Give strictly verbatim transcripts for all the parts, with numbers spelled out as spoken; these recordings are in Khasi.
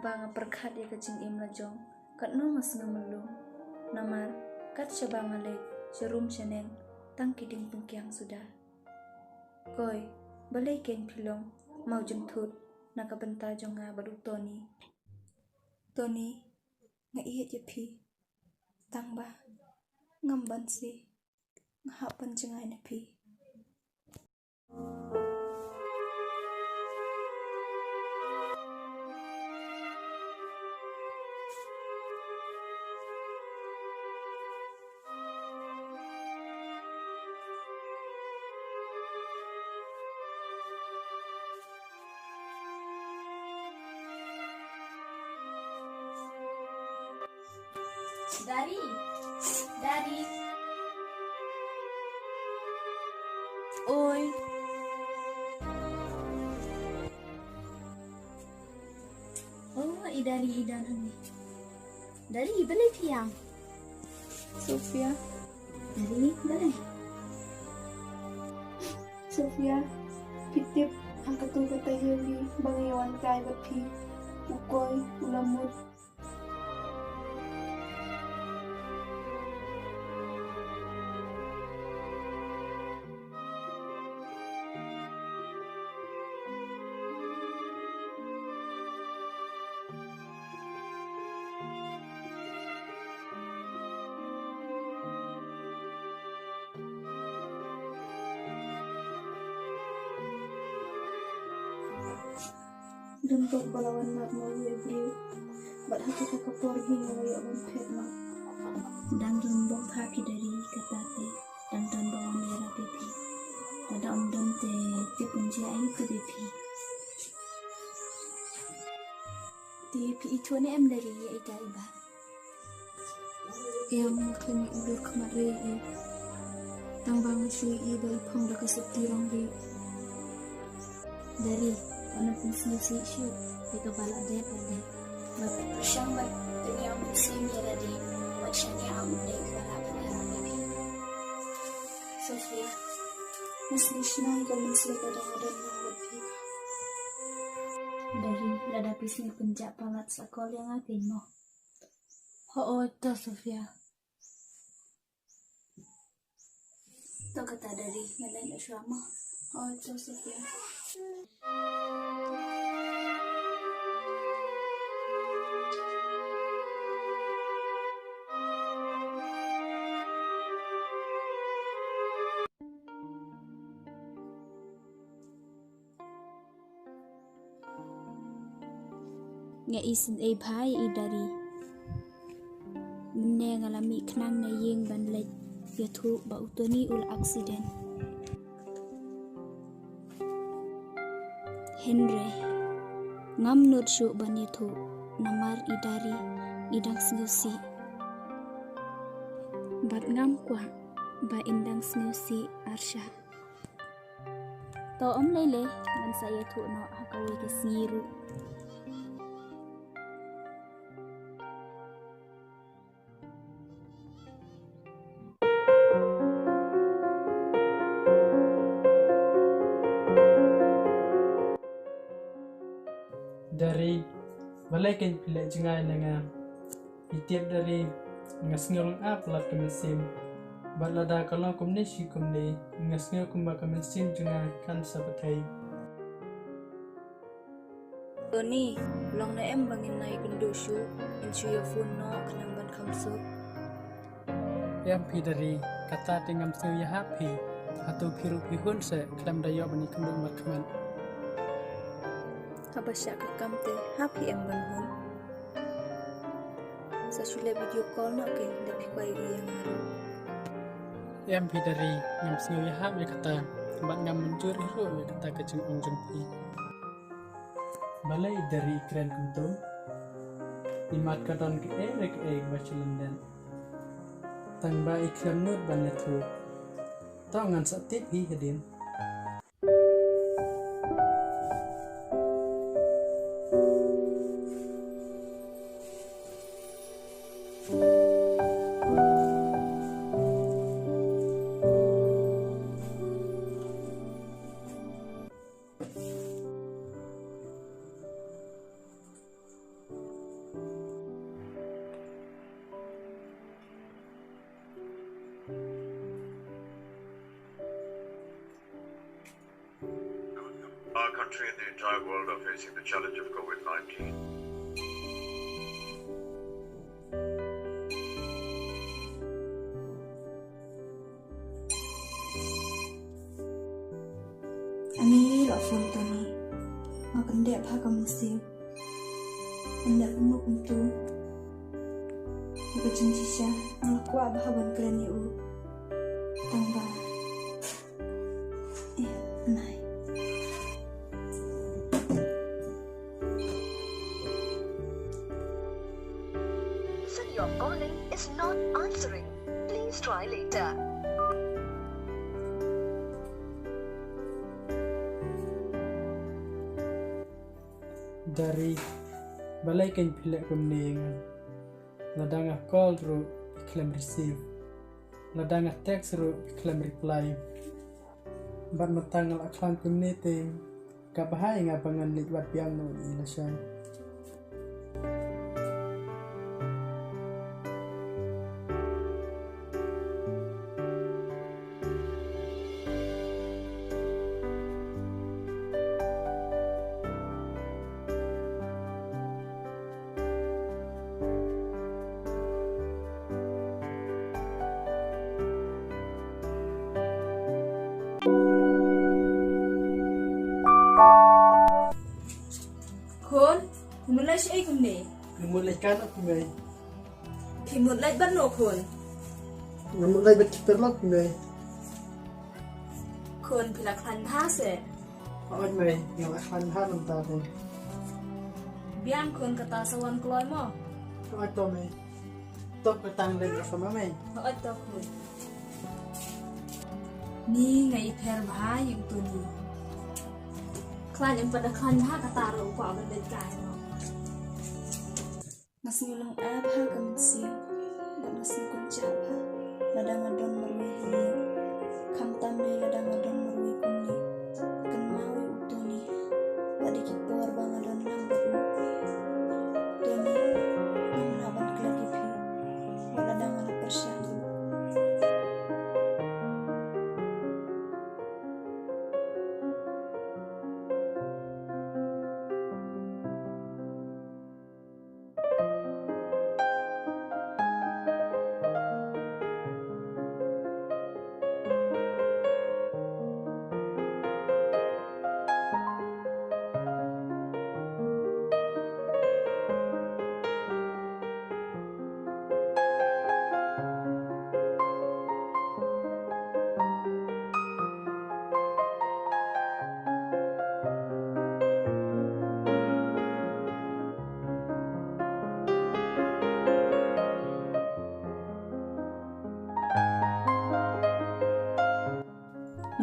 ba nga pyrkhat ïa ka jingim la jong, katno nga sngew myllung. Namar kat shaba nga leit sha rum sha neng, tang ki dieng pynkiang suda. Koi, balei kein phi long maw jynthut na ka bynta jong nga bad u Tony? Tony, nga ïeit ïa phi. Tang ba ngam banse, nga hap ban jngai na phi. Dari, Dari. Oi. Oh, i Dari i don hangne. Dari, balei phi ïam? Sofia. Dari, balei? Sofia, phi tip ha kato ka taïew hi ba nga ïa wan kai bad phi, u Koi u la mut. Don bok ba la wan mad ma uwei u briew. Bad ha kata ka por hi nga la ïoh ban phet noh. Dang don bok ha phi Dari, kata te dang don ba wan ïarap ïa phi. Lada ym don te tip ym jia aïu te phi. Te phi ithuh ne em Dari ïa ita i Bah? Em, nga khlem ïoh dur khmat re ïa i. Tang ba nga shu ïohi ba i phong da ka sopti rong re. Dari, wat nym pynsngewsih shuh ïa kaba la dep la dep. Bad pyrshang ban pynïaid mynsiem ïa lade, wat shaniah ym dei kaba lah pynïarap ïa phi. Sofia, nga sngewsih ïa ka mynsiem ba dang don lang bad phi. Dari, lada phi sngew pynjah palat sa call ïa nga keiñ mo. Hooid to Sofia. To kata Dari, nga leit noh shuwa mo. Hooid to Sofia. Nga isynei bha ïa i Dari. Mynne nga la mih khnang na ïing ban leit ïathuh ba u Tony u la accident. Hynrei ngam nud shuh ban ïathuh namar i Dari i dang sngewsih. Bad ngam kwah ba in dang sngewsih arshah. To ym lei lei, ngan sa ïathuh noh ha kawei ka sngi ruh. Dari, balei kein phi leh jngai na nga? Phi tip Dari, nga sngew lyngngoh palat ka mynsiem. Bad lada ka long kumne shi kumne, nga sngew kumba ka mynsiem jong nga kan sa pyrthei. Tony, long ne em ba ngin nai kynduh shuh, ngin shu ïa phone noh khnang ban kham suk. Em phi Dari, kata te ngam sngew ïahap phi. Hato phi ruh phi hun seh khlem da ïoh ban ïakynduh markhmat. Haba shah ka kam te hap phi em ban hun. Sa shu leh video call noh kein da phi kwah ïa nga ruh. Em phi Dari, ngam sngew ïahap ïa kata. Bad ngam mynjur hi ruh ïa kata ka jingong jong phi. Balei Dari i kren kumto? I mat ka don kaei re kaei ba shu lyndet. Tang ba i khlem nud ban ïathuh. To ngan sa tip hi hadien. Country in the entire world are facing the challenge of COVID nineteen. Ani la phone Tony. Nga pyndep ha ka mynsiem. Pyndep kumno kumto. Ka jingshisha nga la kwah bha ban kren ïa u. Tang ba. Eh, nai. Person you're calling is not answering. Please try later. Dari, balei kein phi leh kumne ïa nga? Lada nga call ruh phi khlem receive. Lada nga text ruh phi khlem reply. Bad mynta nga la khlaiñ kumne te ka bha ïa nga ba ngan leit wad biang noh ïa i lashai. Khun, phi mut leit shaei kumne? Nga mut leit kai noh phi mei. Phi mut leit bad no khun? Nga mut leit bad ki paralok phi mei. Khun, phi la khlaiñ bha se? Hooid mei, nga la khlaiñ bha mynta te. Biang khun, kata sa wan kloi mo? Hooid to mei. To kata ngan leit noh sa mei. Hooid to khun. Ni nga i pher bha ïa u Tony. Khlaiñ em pat da khlaiñ bha kata ruh u kwah ban leit kai noh. Nga sngew lynga bha ka mynsiem bad nga sngew kynjah bha lada nga don marwei ha ïing. Khamtam lei lada nga don marwei kumne. Kynmaw ïa u Tony bad ïa ki por ba nga don lang bad u. Tony, ngam lah ban klet ïa phi wat lada nga la pyrshah ruh.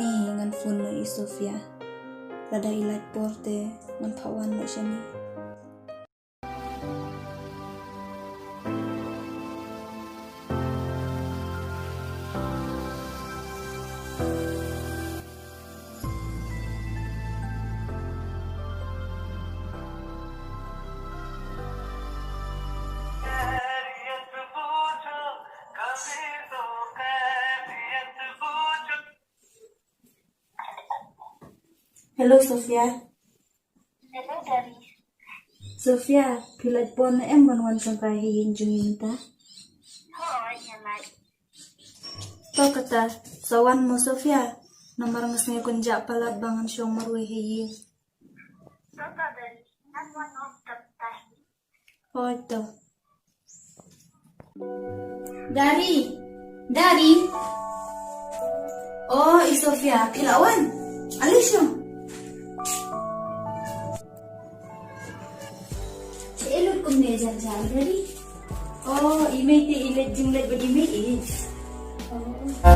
Ni ngan phone noh ïa i Sofia. Lada i lait por te ngan phah wan noh shane. Hello, Sofia. Hello, Dari. Sofia, phi lait por ne em ban wan shongkai ha ïing jong ngi mynta? Hooid, nga lait. To kata, sa wan mo Sofia. Namar nga sngew kynjah palat ba ngan shong marwei ha ïing. To kata, Dari, ngan wan noh kata hi. Hooid to. Dari, Dari. Oh, i Sofia, phi la wan? Ale shong. Shaei lut kumne jar jar, Dari? Oh, i mei te i leit jingleit bad i mei i. Oh.